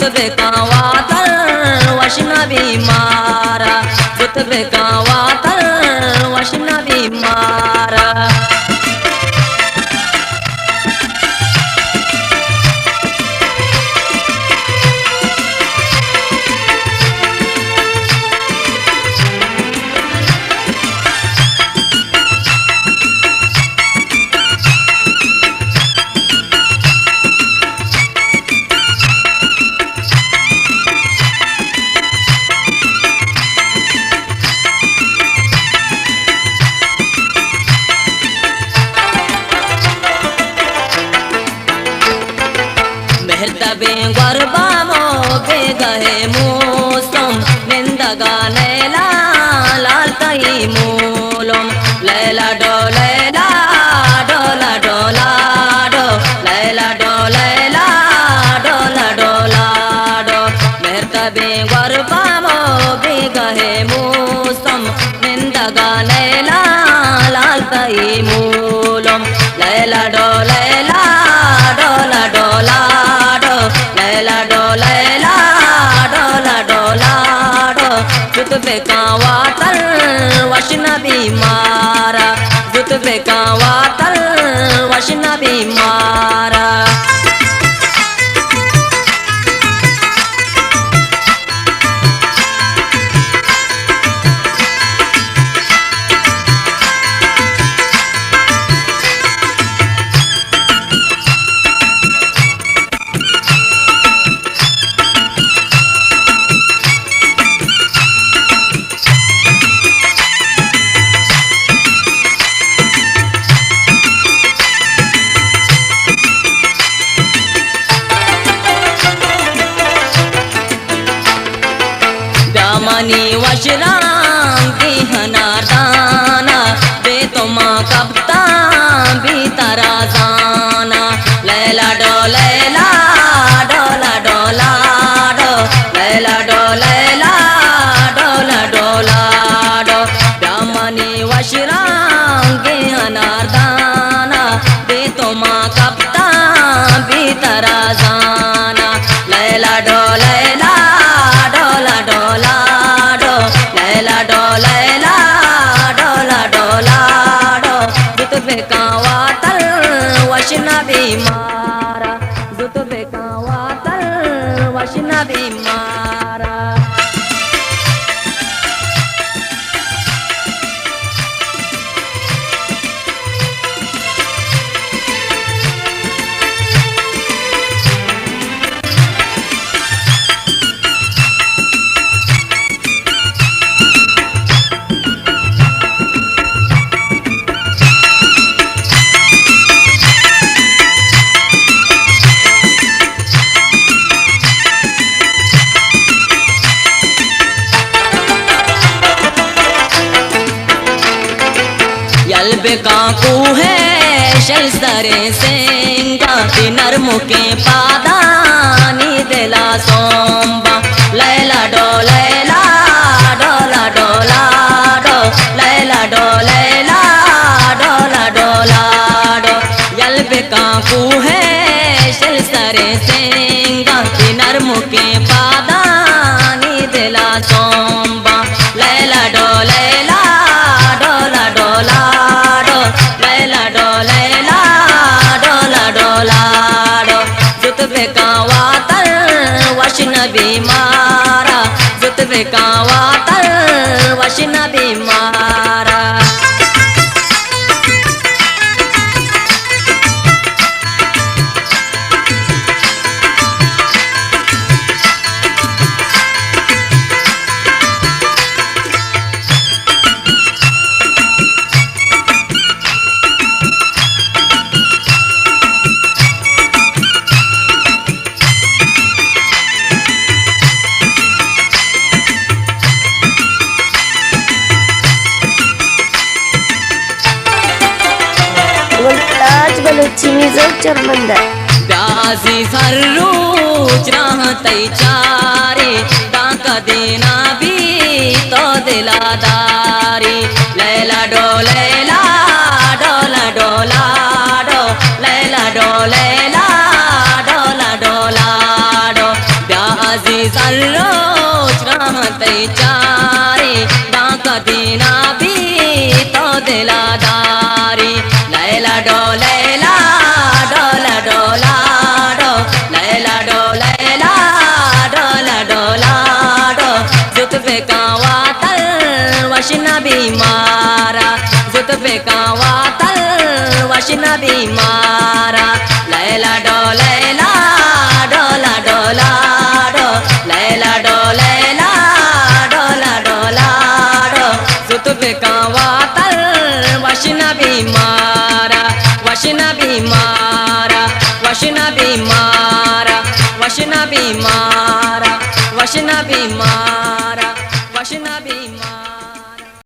زوت بکن واتر وش نبی مارا، زوت بکن واتر وش نبی مارا۔ مہرتبیں گوربام و بیگہ موسم، نندگا لیلا لال تئی مولم۔ لیلا ڈو لیلا، ڈولا ڈولا ڈو، لیلا ڈو لیلا، ڈولا ڈولا ڈو۔ مہرتبیں گوربام و بیگہ موسم، نندگا لیلا لال تئی مولم۔ لیلا ڈو لیلا، ڈولا ڈولا ڈو، لیلا ڈو لیلا، ڈولا ڈولا ڈو۔ زوت بکن واتر وش نبی مارا، زوت بکن واتر وش نبی مارا۔ دامنی وش رنگی ہناردانا، بے تو ماں کپتاں بی ترا زانا۔ لیلا ڈو لیلا، ڈولا ڈولا ڈو، لیلا ڈو لیلا، ڈولا ڈولا ڈو۔ دامنی وش رنگی ہناردانا، بے تو ماں کپتاں بی ترا زانا۔ لیلا ڈو لیلا، ڈولا ڈولا ڈو، لیلا ڈو لیلا، ڈولا ڈولا ڈو۔ زوت بکن واتر وش نبی مارا، زوت بکن واتر وش نبی مارا۔ یل بکاں کوہ شل سریں سنگاں، تئی نرمکیں پادانی دلا سومباں۔ لیلا ڈو لیلا، ڈولا ڈولا ڈو، لیلا ڈو لیلا، ڈولا ڈولا ڈو۔ یل بکاں کوہ شل سریں سنگاں، تئی نرمکیں پادانی دلا سومباں۔ لیلا ڈو لیلا، ڈولا ڈولا ڈو، لیلا ڈو لیلا، ڈولا ڈولا ڈو۔ زوت بکاں واتر وش نبی مارا، زوت بکاں واتر وش نبی مارا۔ گلتاج بلوچی میوزک چرمندہ۔ بیا عزیز ہر روچ راہ تئی چاری، داں کدی نہ بی تو دلا داری۔ لیلا ڈو لیلا، ڈولا ڈولا ڈو، لیلا ڈو لیلا، ڈولا ڈولا ڈو۔ بیا زر روچ راہ تئی چاری، داں کدی نہ بی تو دلا داری۔ لیلا ڈو لیلا، ڈولا ڈولا ڈو، لیلا ڈو لیلا، ڈولا ڈولا ڈو۔ زوت بکن واتر وش نبی مارا، زوت بکن واتر وش نبی مارا۔ لیلا ڈو لیلا، ڈولا ڈولا ڈو، لیلا ڈو لیلا، ڈولا ڈولا ڈو۔ زوت بکن واتر وش نبی مارا، وش نبی مارا، وش نبی مارا، وش نبی مارا، وش نبی مارا۔